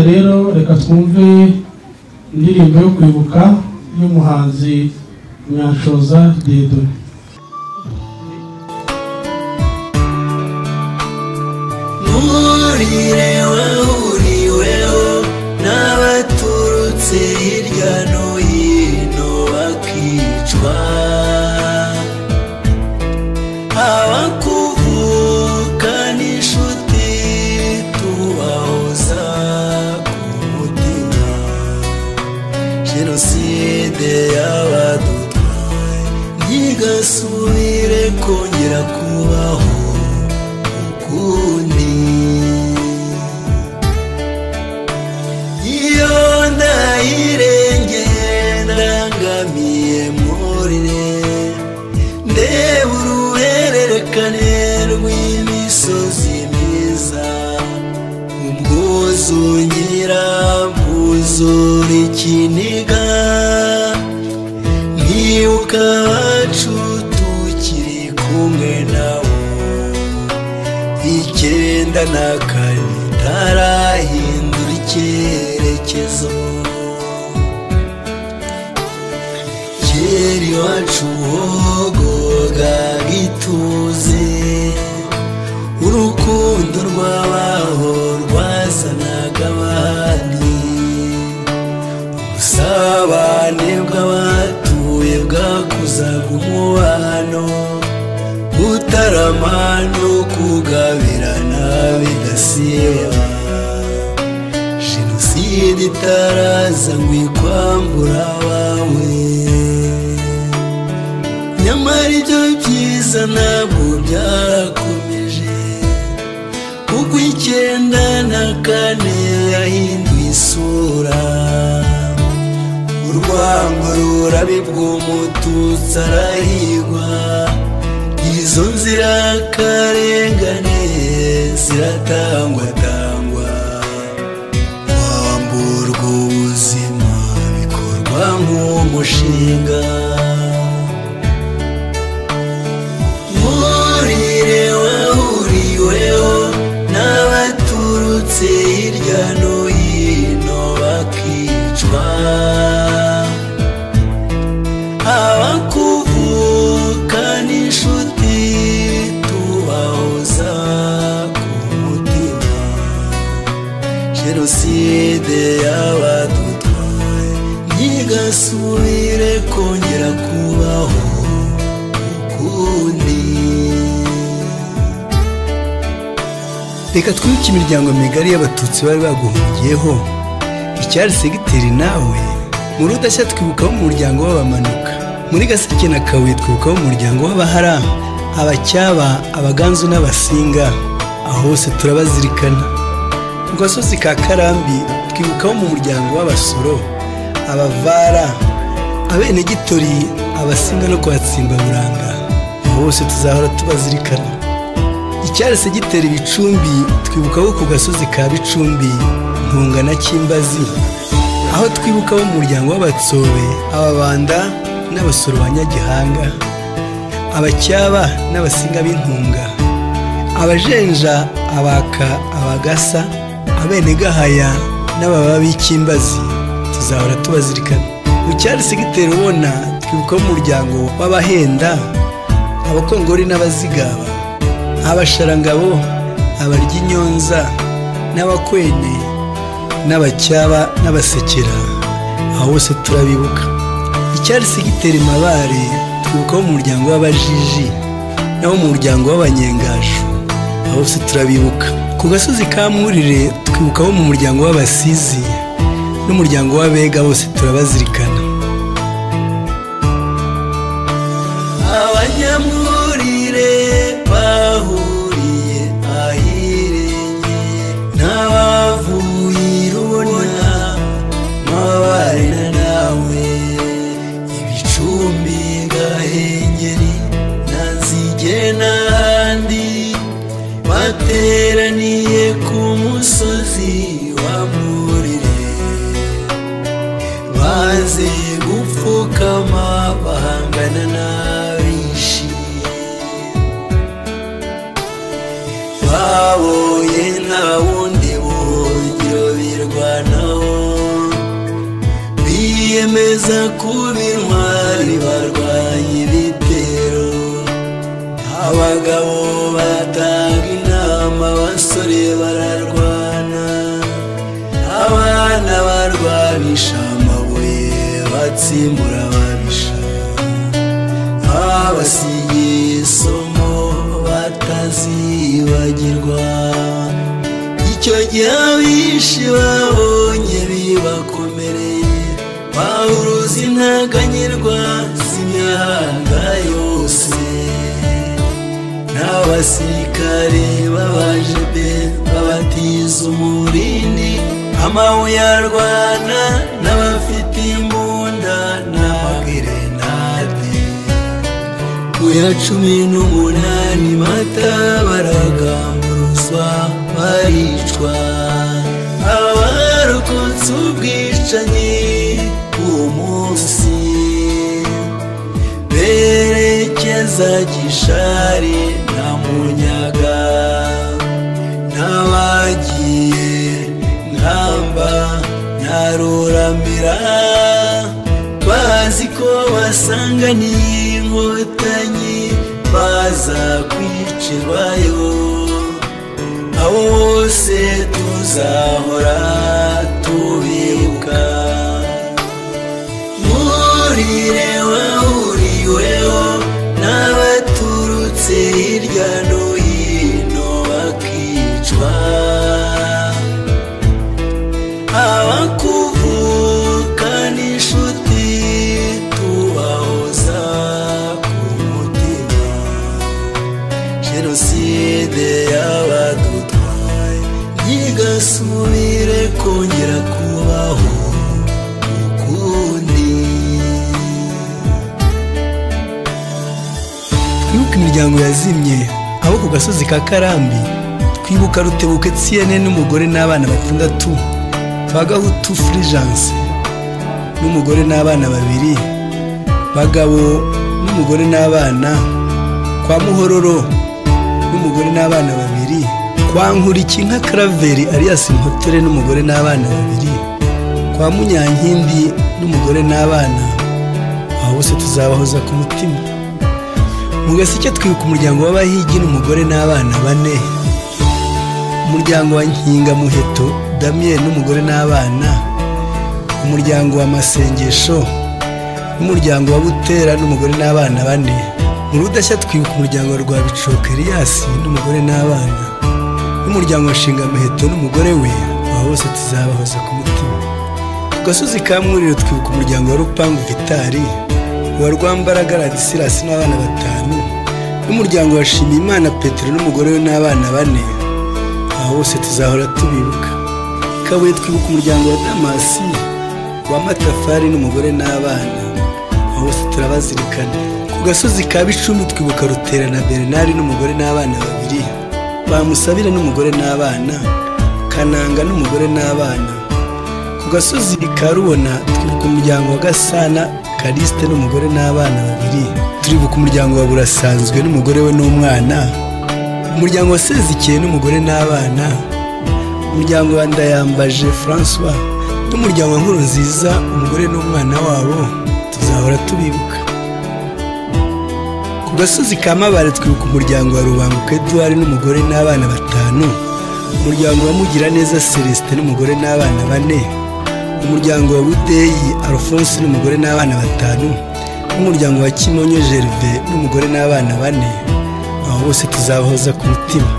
Rero reka twumve indirimbo yo kwibuka y'umuhanzi Munyanshoza Dieudonné. Murire wahuriweho n'abaturutse hirya no hino bakicwa, abakuvuka n'inshuti tubahoza ku mutima. Jenoside y'abadutwaye ntigasubire kongera kubaho ukundi. Iyo ndayirengeye ndangamiye murire, ndeba uruhererekane rw'imisozi myiza, ubwuzu ngira bwuzura ikiniga, nkibuka abacu tukiri kumwe nabo, 94 itarahindura icyerekezo. Kera iwacu hogoga ituze, urukundo rw'abaho rwazanaga abandi, ubusabane bw'abatuye bwakuzaga umubano, gutarama no kugabirana bidasiba. Jenoside itaraza ngo ikwambura abawe, nyamara ibyo byiza ntabwo byakomeje, kuko 94 yahinduye isura. Urwango rurabibwa umututsi arahigwa, izo nzirakarengane ziratangwatangwa, bamburwa ubuzima bikorwa nk'umushinga. Murire wahuriweho n'abaturutse hirya no hino bakicwa, abakuvuka n'inshuti tubahoza ku mutima. Jenoside y'abadutwaye ntigasubire kongera kubaho ukundi. Reka twibuke imiryango migari y'abatutsi bari baguhungiyeho, icyari segiteri nawe. Mu Rudashya twibukaho umuryango w'Abamanuka, muri Gaseke na Kabuye twibukaho umuryango w'Abahara, Abacyaba, Abaganzu n'Abasinga, aho hose turabazirikana. Ku gasozi ka Karambi twibukaho mu muryango w'Abasoro, Abavara, Abenegitori, Abasinga no kwa Tsimbaburanga, aho hose tuzahora tubazirikana. Icyari segiteri Bicumbi twibukaho ku gasozi ka Bicumbi, Ntunga na Kimbazi, aho twibukaho umuryango w'Abatsobe, Ababanda n'Abasoro ba Nyagihanga, Abacyaba n'Abasinga b'Intunga, Abajenja, Abaka, Abagasa, Abenegahaya n'Ababa b'Ikimbazi, tuzahora tubazirikana. Mu cyari segiteri Ubona twibukaho umuryango w'Abahenda, Abakongori n'Abazigaba, Abasharangabo, Abaryinyonza n'Abakwene n'Abacyaba n'Abasekera, aho hose turabibuka. Icyari segiteri Mabare twibukaho umuryango w'Abajiji n'abo mu muryango w'Abanyengaju, aho hose turabibuka. Ku gasozi ka Mwurire twibukaho mu muryango w'Abasizi n'umuryango w'Abega, bose turabazirikana. Abanyamurire bahuriye ahirengeye, n'abavuye Rubona, Mabare na nawe, Ibicumbi, Gahengeri na Nzige n'ahandi. Bateraniye ku musozi wa Mwurire, baze gupfukama bahangana n'abishi. Babonye nta bundi buhungiro birwanaho, biyemeza kuba intwari barwanya ibitero. Abagabo batanga inama, abasore bararwana, abana barwanisha amabuye batsimbura ababisha. Babasigiye isomo batazibagirwa. Icyo gihe abishi babonye bibakomereye, bahuruza intaganyirwa z'imihanda yose. N'abasirikare b'abajebe babatiza umurindi, amabuye arwana n'abafite imbunda n'amagerenade. Ku ya 18 Mata baragamburuzwa baricwa. Abarokotse ubwicanyi uwo munsi berekeza Gishari na Munyaga, n'abagiye Nkamba na Ruramira, bazi ko basanganiye Inkotanyi baza kwicirwayo. Abo bose tuzahora tubibuka. Mwurire wahuriweho n'abaturutse hirya no hino bakicwa, abakuvuka n'inshuti tubahoza ku mutima. Jenoside y'abadutwaye ntigasubire kongera kubaho ukundi. Twibuka imiryango yazimye abo ku gasozi ka Karambi, twibuka Rutebuka Etienne n'umugore n'abana 6, Twagahutu Fulgence n'umugore n'abana 2, Bagabo n'umugore n'abana, kwa Muhororo n'umugore n'abana 2, kwa Nkurikinka Claver alias Mpotere n'umugore n'abana 2, kwa Munyankindi n'umugore n'abana. Aho bose tuzabahoza ku mutima. Mu Gaseke twibuka umuryango w'Abahigi n'umugore n'abana 4, umuryango wa Nkinga Muheto Damien n'umugore n'abana, umuryango wa Masengesho n'umuryango wa Butera n'umugore n'abana 4. Mu Rudashya twibuka umuryango wa Rwabicoka Elias n'umugore n'abana, n'umuryango wa Shingamuheto n'umugore we. Aho bose tuzabahoza ku mutima. Ku gasozi ka Mwurire twibuka umuryango wa Rupangu Vitali, wa Rwambaraga Ladislas n'abana 5, n'umuryango wa Shimimana Petero n'umugore we n'abana 4. Aho bose tuzahora tubibuka. Kabuye twibuka umuryango wa Damasi wa Matafari n'umugore n'abana. Aho bose turabazirikana. Ku gasozi ka Bicumbi twibuka Rutera na Bernard n'umugore n'abana 2, Bamusabire n'umugore n'abana, Kananga n'umugore n'abana. Ku gasozi ka Rubona twibuka umuryango wa Gasana Kaliste n'umugore n'abana 2, turibuka umuryango wa Burasanzwe n'umugore we n'umwana, umuryango wa Sezikiye n'umugore n'abana, umuryango wa Ndayambaje François n'umuryango wa Nkurunziza umugore n'umwana wabo. Tuzahora tubibuka. Ku gasozi ka Mabare twibuka umuryango wa Rubanguka Edouard n'umugore n'abana 5, umuryango wa Mugiraneza Celestin n'umugore n'abana 4, umuryango wa Budeyi Alphonse n'umugore n'abana 5, n'umuryango wa Kimonyo Gervais n'umugore n'abana 4. Aho bose tuzabahoza ku mutima.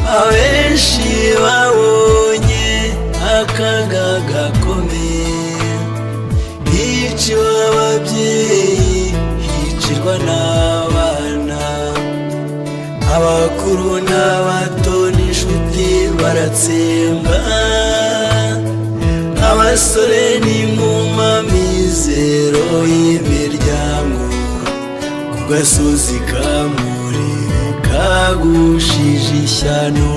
Abenshi babonye akaga gakomeye, hiciwe ababyeyi, hicirwa n'abana, abakuru n'abato n'inshuti baratsemba, abasore n'inkumi amizero y'imiryango. Ku gasozi ka Mwurire kagushije ishyano.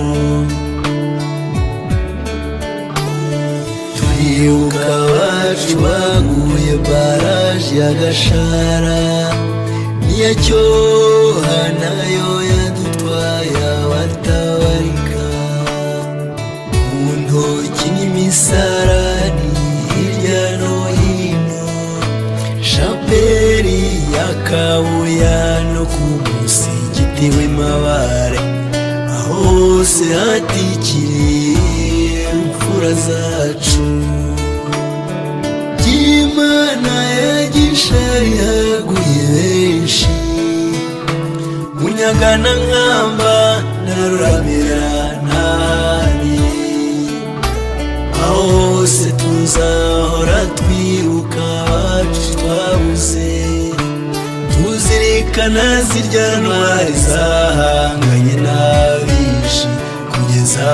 Turibuka abacu baguye baraje ya Gashara, n'iya Cyoha nayo yadutwaye abatabarika. Mu ntoki n'imisarani hirya no hino, Shapeli ya Kabuya no ku musigiti w'i Mabare, aho hose hatikiriye imfura zacu. Byimana ya Gishari haguye benshi, Munyagana Nkamba na Ruramira n'ahandi, aho hose tuzahora twibuka abacu twabuze, tuzirikana zirya ntwari zahanganye n'abishi kugeza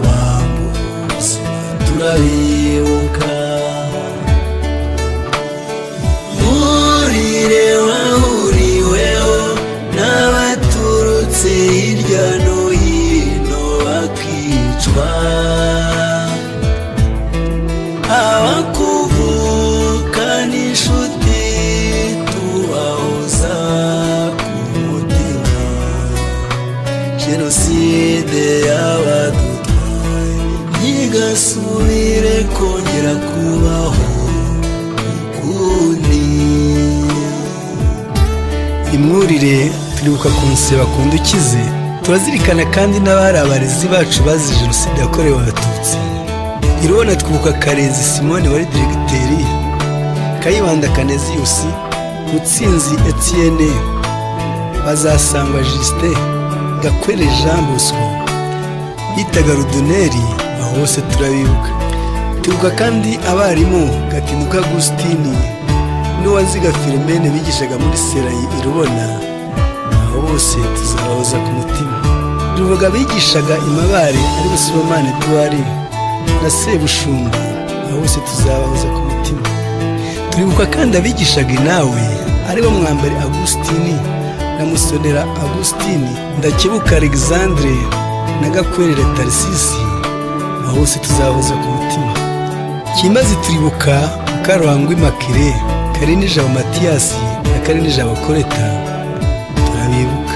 bambuze, turabibuka. Mwurire wahuriweho n'abaturutse hirya no hino bakicwa, abakuvuka n'inshuti tubahoza ku mutima. Jenoside y'abadutwaye ntigasubire kongera kubaho ukundi. Imwurire turibuka ku Nseba Kundukize, turazirikana kandi n'abari abarezi bacu bazize jenoside yakorewe Abatutsi. Irubona twibuka Karenzi Simoni wari diregiteri, Kayibanda Kaneziyusi, Mutsinzi Etienne, Bazasangwa Justin, Gakwere Jean Bosco, bitaga Rudoneri, aho hose turabibuka. Twibuka kandi abarimu Gatinduka Agustini n'Uwaziga Philomene bigishaga muri Serayi Irubona, aho bose tuzabahoza ku mutima. Twibuka abigishaga i Mabare aribo Sibomana Edouard na Sebushumba, aho bose tuzabahoza ku mutima. Turibuka kandi abigishaga inawe aribo Mwambari Agustini na Musonera Agustini, Ndakebuka Alexandre na Gakwerere Tarisisi, aho bose tuzabahoza ku mutima. Kimazi turibuka Mukaruhangwa Immaculée, Karinijabo Matiyasi na Karinijabo Koleta, turabibuka.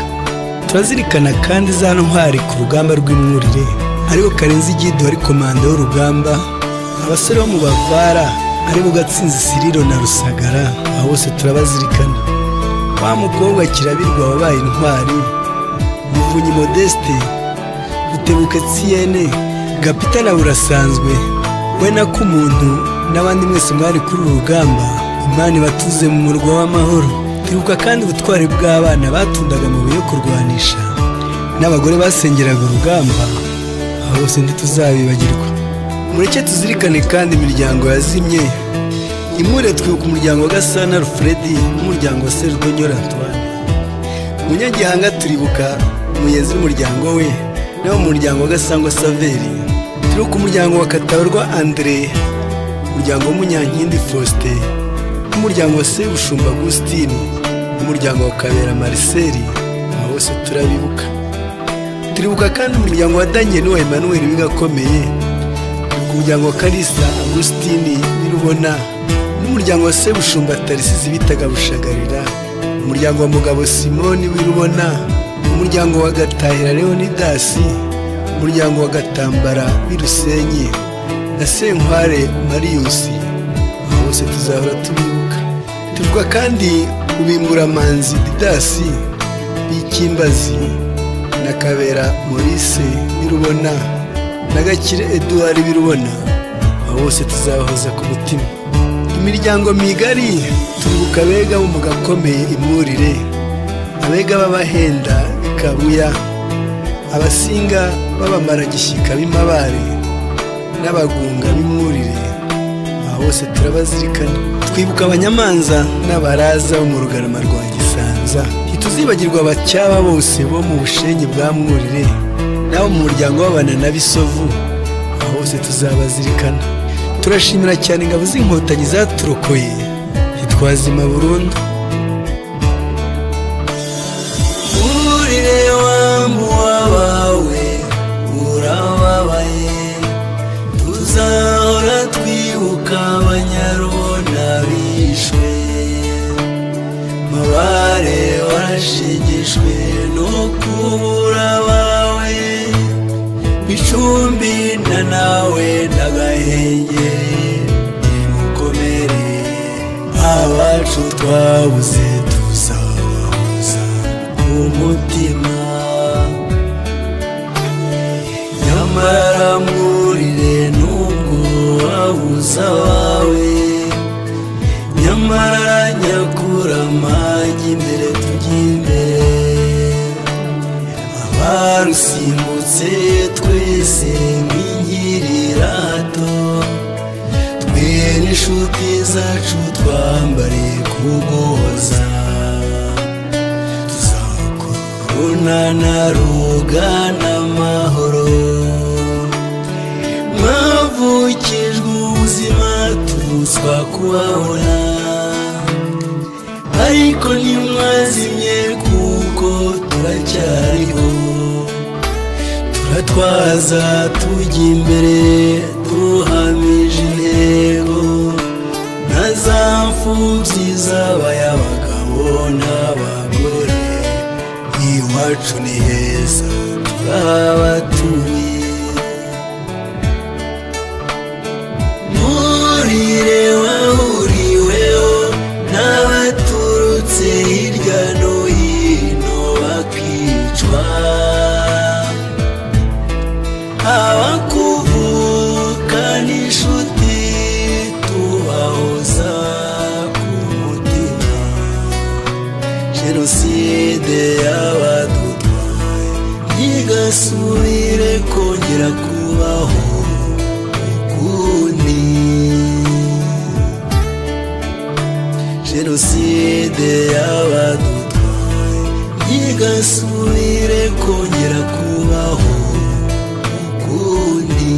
Turazirikana kandi za ntwari ku rugamba rw'Imwurire, aribo Karenzi Gido wari komanda w'urugamba, abasore bo mu Bavara aribo Gatsinzi Siriro na Rusagara, aho bose turabazirikana. Wa mukobwa Kirabirwa wabaye intwari, Muvunyi Modeste, Rutebuka Etienne, Gapitana Burasanzwe, we na Kumuntu n'abandi mwese mwari kuri uru rugamba, Imana ibatuze mu murwa w'amahoro. Turibuka kandi ubutwari bw'abana batundaga amabuye yo kurwanisha, n'abagore basengeraga urugamba, aho bose ntituzabibagirwa. Mureke tuzirikane kandi imiryango yazimye. Imwurire twibuka umuryango wa Gasana Alfred n'umuryango wa Serudonyora Antoine. Munyagihanga turibuka Muyenzi n'umuryango we, n'abo mu muryango wa Gasangwa Saveri. Turibuka umuryango wa Katabarwa Andre, umuryango w'Umunyankindi Faustin, n'umuryango wa Sebushumba Agustini, n'umuryango wa Kabera Marcel, aho bose turabibuka. Turibuka kandi umuryango wa Daniel n'uwa Emmanuel w'Igakomeye, turibuka umuryango wa Kalisa Agustini w'Irubona, n'umuryango wa Sebushumba Tarisizi bitaga Bushagarira, umuryango wa Mugabo Simoni w'Irubona, umuryango wa Gatahira Leonidasi, umuryango wa Gatambara w'i Rusenyi na Senkware Mariusi, aho bose tuzahora tubibuka. Turibuka kandi Rubimburamanzi Didasi b'Ikimbazi na Kabera Maurice w'Irubona na Gakire Edouard w'Irubona, aho bose tuzabahoza ku mutima. Imiryango migari turibuka abega bo mu Gakomeye Imwurire, abega b'Abahenda b'i Kabuya, Abasinga b'Abamaragishyika b'i Mabare n'Abagunga b'Imwurire, aho bose turabazirikana. Twibuka Abanyamanza n'Abaraza bo mu Rugarama rwa Gisanza. Ntituzibagirwa abacyaba bose bo mu Bushenyi bwa Mwurire n'abo mu muryango w'Abanana b'Isovu, aho hose tuzabazirikana. Turashimira cyane ingabo z'Inkotanyi zaturokoye, ntitwazima burundu. Wishwe no kubura abawe, Bicumbi na nawe n'Agahenge, nimukomere abacu twabuze tuzabahoza ku mutima. Nyamara mwurire nubwo wabuze abawe, nyamara nyakurama jya imbere tujya imbere, abarusimbutse twese nk'ingirirato, twe n'inshuti zacu twambariye kugoza, tuzakurunana rugana amahoro. Mwavukijwe ubuzima tuzwa kubabona, ariko ntimwazimye kuko turacyariho, turatwaza tujya imbere duhamije intego, na za mfubyi zabaye abagabo n'abagore, iwacu ni heza turabatuye. Murire wahuriweho n'abaturutse hirya no hino bakicwa, abakuvuka n'inshuti tubahoza ku mutima, jenoside y'abadutwaye ntigasubire kongera kubaho ukundi. Jenoside y'abadutwaye ntigasubire kongera kubaho ukundi.